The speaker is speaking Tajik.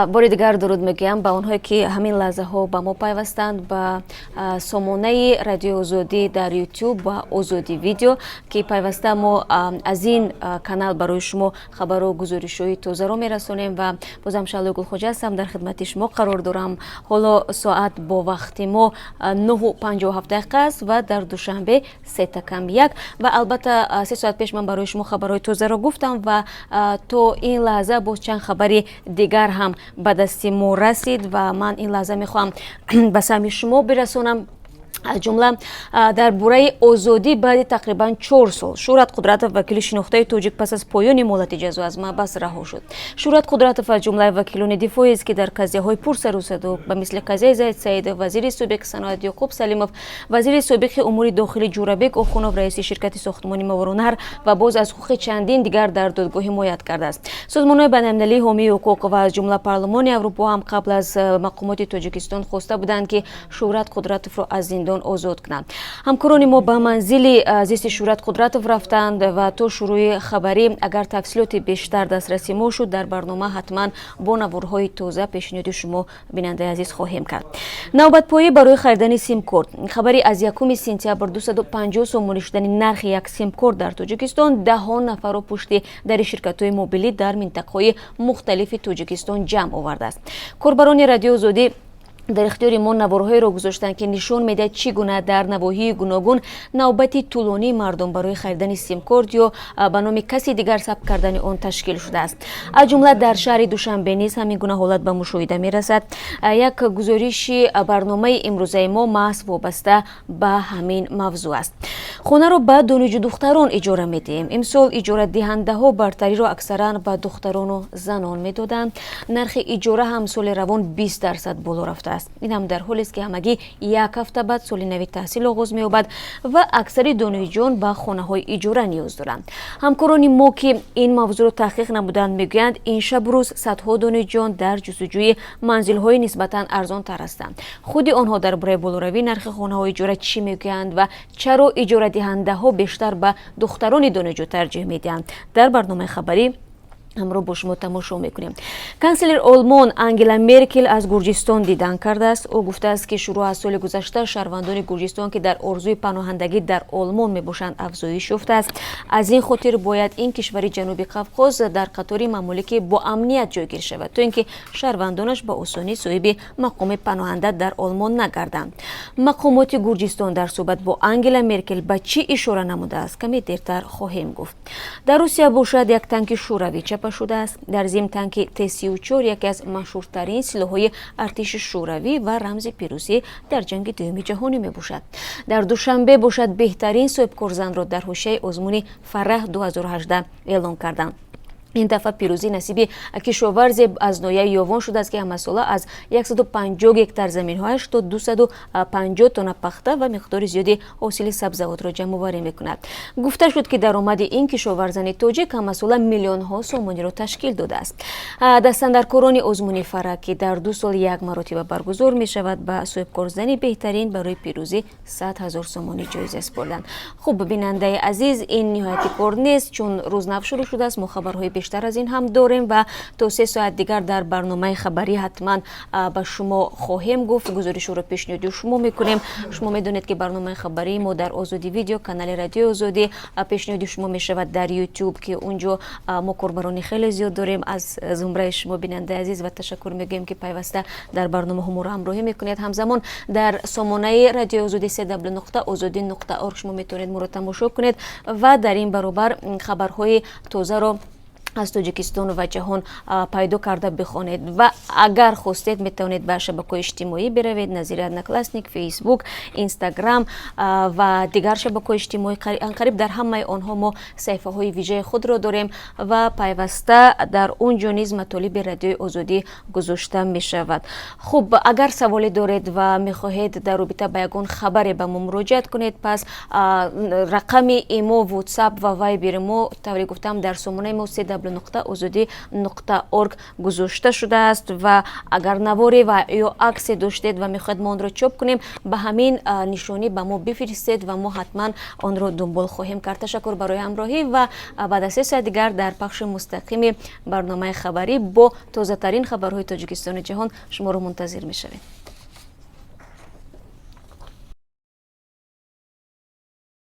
Бори дигар дуруд мегӯям ба онҳое, ки ҳамин лаҳзаҳо ба мо пайвастанд, ба сомонаи Радиои Озодӣ дар Ютуб ва Озодӣ Видео, ки пайваста мо аз ин канал барои шумо хабару гузоришҳои тозаро мерасонем. Ва бозам Шаҳлои Гулхоҷа ҳастам, дар хидмати шумо қарор дорам. Ҳоло соат бо вақти мо 9:57 аст ва дар Душанбе 2:55. Ва албатта, 3 соат пеш ман барои шумо хабарҳои тозаро гуфтам ва то ин лаҳза боз чанд хабари дигар ҳам ба дасти мо расид ва ман ин лаҳза мехоҳам ба самъи шумо бирасонам. Аз ҷумла дар бораи озодӣ баъди тақрибан 4 сол. Шӯҳрат Қудратов, вакили шинохтаи тоҷик, пас аз поёни муҳлати ҷазо аз маҳбас раҳо шуд. Шӯҳрат Қудратов аз ҷумлаи вакилони дифоист, ки дар қазияҳои пурсарусадо, ба мисли қазияи Зайд Саидов, вазири собиқи саноат Ёқуб Салимов, вазири собиқи умури дохилӣ Ҷӯрабек Охунов, раиси ширкати сохтмони Мовароуннаҳр ва боз аз ҳуқуқи чандин дигар дар додгоҳ ҳимоят кардааст. Созмонҳои байналмилалии ҳомии ҳуқуқ ва аз ҷумла Парлумони Аврупо ҳам қабл аз мақомоти Тоҷикистон хоста буданд, ки Шӯҳрат Қудратовро аз зиндон озод кунанд. Ҳамкорони мо ба манзили зисти Шӯҳрат Қудратов рафтанд ва то шурӯи хабарӣ агар тафсилоти бештар дастраси мо шуд, дар барнома ҳатман бо наворҳои тоза пешниҳоди шумо, бинандаи азиз, хоҳем кард. Навбатпоӣ барои харидани симкорт. Хабари аз 1 сентябр 250 сомонӣ шудани нархи як симкорт дар Тоҷикистон даҳон нафарро пушти дари ширкатҳои мобилӣ дар минтақаҳои мухталифи Тоҷикистон ҷамъ овардааст. Корбарони Радиои Озодӣ дар ихтиёри мо наворҳоеро гузоштанд, ки нишон медиҳад, чӣ гуна дар навоҳии гуногун навбати тӯлонии мардум барои харидани симкорт ё ба номи каси дигар сабт кардани он ташкил шудааст. Аз ҷумла дар шаҳри Душанбе низ ҳамин гуна ҳолат ба мушоҳида мерасад. Як гузориши барномаи имрӯзаи мо маҳз вобаста ба ҳамин мавзӯъ аст. Хонаро ба донишҷӯдухтарон иҷора медиҳем. Имсол иҷорадиҳандаҳо бартариро аксаран ба духтарону занон медоданд. Нархи иҷора ҳам соли равон 20% боло рафтааст. Ин ҳам дар ҳолест, ки ҳамагӣ як ҳафта баъд соли нави таҳсил оғоз меёбад ва аксари донишҷӯён ба хонаҳои иҷора ниёз доранд. Ҳамкорони мо, ки ин мавзӯъро таҳқиқ намуданд, мегӯянд, ин шабу рӯз садҳо донишҷӯён дар ҷустуҷӯи манзилҳои нисбатан арзонтар ҳастанд. Худи онҳо дар бораи болоравии нархи хонаҳои иҷора чӣ мегӯянд ва чаро иҷорадиҳандаҳо бештар ба духтарони донишҷӯ тарҷиҳ медиҳанд, дар барномаи хабарӣ ҳамроҳ бо шумо тамошо мекунем. Канселери Олмон Ангела Меркел аз Гурҷистон дидан кардааст. Ӯ гуфтааст, ки шурӯъ аз соли гузашта шаҳрвандони Гурҷистон, ки дар орзуи паноҳандагӣ дар Олмон мебошанд, афзоиш ёфтааст. Аз ин хотир бояд ин кишвари Ҷануби Қавқоз дар қатори мамолики боамният ҷойгир шавад, то ин ки шаҳрвандонаш ба осонӣ соҳиби мақоми паноҳанда дар Олмон нагарданд. Мақомоти Гурҷистон дар суҳбат бо Ангела Меркел ба чӣ ишора намудааст, каме дертар хоҳем гуфт. Дар Русия бошад, як танки шӯравӣ чапа шудааст. Дар зимн, танки Т-34 яке аз машҳуртарин силоҳҳои артиши шӯравӣ ва рамзи пирӯзӣ дар Ҷанги Дуюми Ҷаҳонӣ мебошад. Дар Душанбе бошад, беҳтарин соҳибкорзанро дар ҳошияи озмуни Фарраҳ 2018 эълон карданд. Ин дафъа пирӯзӣ насиби кишоварзе аз ноҳияи Ёвон шудааст, ки ҳамасола аз 150 гектар заминҳояш то 250 тонна пахта ва миқдори зиёди ҳосили сабзавотро ҷамъоварӣ мекунад. Гуфта шуд, ки даромади ин кишоварзани тоҷик ҳамасола миллионҳо сомониро ташкил додааст. Дастандаркорони озмуни Фарраҳ, ки дар 2 сол як маротиба баргузор мешавад, ба соҳибкорзани беҳтарин барои пирӯзӣ 100 000 сомонӣ ҷоиза супорданд. Хуб, бинандаи азиз, ин ниҳояти кор нест, чун рӯз нав шурӯъ шудааст. Мо хабарҳои бештар аз ин ҳам дорем ва то 3 соат дигар дар барномаи хабарӣ ҳатман ба шумо хоҳем гуфт, гузоришҳоро пешниҳоди шумо мекунем. Шумо медонед, ки барномаи хабарии мо дар Озодӣ Видео, канали Радиои Озодӣ пешниҳоди шумо мешавад дар Ютуб, ки унҷо мо корбарони хеле зиёд дорем аз зумраи шумо, бинандаи азиз, ва ташаккур мегӯем, ки пайваста дар барномаҳо моро ҳамроҳӣ мекунед. Ҳамзамон дар сомонаи Радиои Озодӣ www.ozodi.org шумо метавонед моро тамошо кунед ва дар ин баробар хабарҳои тозаро аз Тоҷикистон ва ҷаҳон пайдо карда бихонед. Ва агар хостед, метавонед ба шабакаҳои иҷтимоӣ биравед, назири Одноклассник, Фейсбук, Инстаграм ва дигар шабакаҳои иҷтимоӣ. Анқариб дар ҳамаи онҳо мо саҳифаҳои вижаи худро дорем ва пайваста дар он ҷо низ матолиби Радиои Озодӣ гузошта мешавад. Хуб, агар саволе доред ва мехоҳед дар робита ба ягон хабаре ба мо муроҷиат кунед, пас рақами имо, Ватсап ва Вайбери мо, тавре гуфтам, дар сомонаи мо www.ozodi.org гузошта шудааст. Ва агар наворе ва ё аксе доштед ва мехоҳед мо онро чоп кунем, ба ҳамин нишонӣ ба мо бифиристед ва мо ҳатман онро дунбол хоҳем кард. Ташаккур барои ҳамроҳӣ ва баъд аз 3 соат дигар дар пахши мустақими барномаи хабарӣ бо тозатарин хабарҳои Тоҷикистону ҷаҳон шуморо мунтазир мешавем.